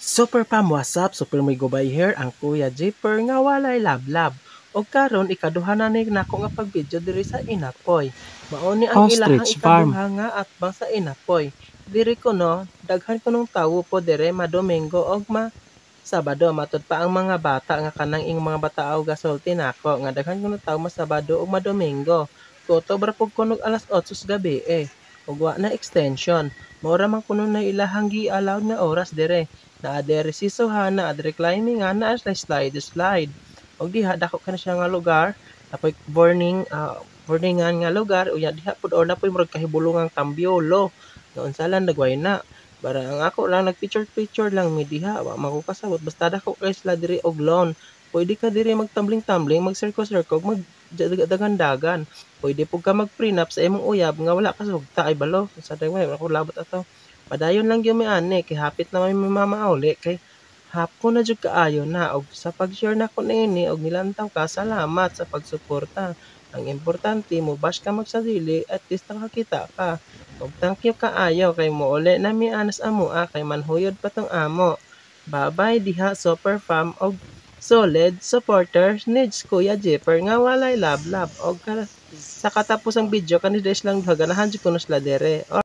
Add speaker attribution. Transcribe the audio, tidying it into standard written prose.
Speaker 1: Super fam, what's up? Super may gubay here, ang Kuya Jeeper nga walay lablab. Og karon ikaduha na ni nako nga pag-video diri sa Inapoy. Mao ni ang ilahang
Speaker 2: Ostrich farm.
Speaker 1: Ikaduha nga atbang sa Inapoy. Diri kuno, daghan kunong tawo po dire ma-Domingo og ma Sabado. Matud pa ang mga bata nga kanang ing mga bataaw gasulti nako nga daghan kuno tawo ma-Sabado ug ma-Domingo. Kutob ra pud kuno alas 8 sa gabi eh. Ug wa na extension. Mao ra man kuno na ilahang gi-allowed nga oras dire. Naa diri seesaw, naa diri climbing, naa slide slide. Og diha dako kaayo siya nga lugar, napoy burning burningan nga lugar, unya diha pud or napoy murag kahibulongang tambyolo nga unsa lang nagway na. Bara ang ako lang nag-picture picture lang mi diha, wa man ko kasabot basta dako kay sila diri og lawn. Pwede ka diri magtambling-tambling, mag-circle-circle, mag dagan-dagan. Pwede pud ka mag-prenup sa imong uyab nga wala ka sugta ay balo. Unsa day way ako labot ato. Padayon lang gyud mi ani kay hapit na mi mamauli kay hapon na jud kaayo na. Og sa pag-share nako niini og nilantaw ka, salamat sa pagsuporta. Ang importante mo bash ka magsadili, at least nakakita ka. Og thank you kaayo kay mouli na mi anas amoa kay manhuyod pa tong amo. Bye-bye diha, super fam, og solid supporters needs Kuya Jeeper nga walay lablab. Og sa katapusang video kani dash lang duha, ganahan jud kuno sila dire.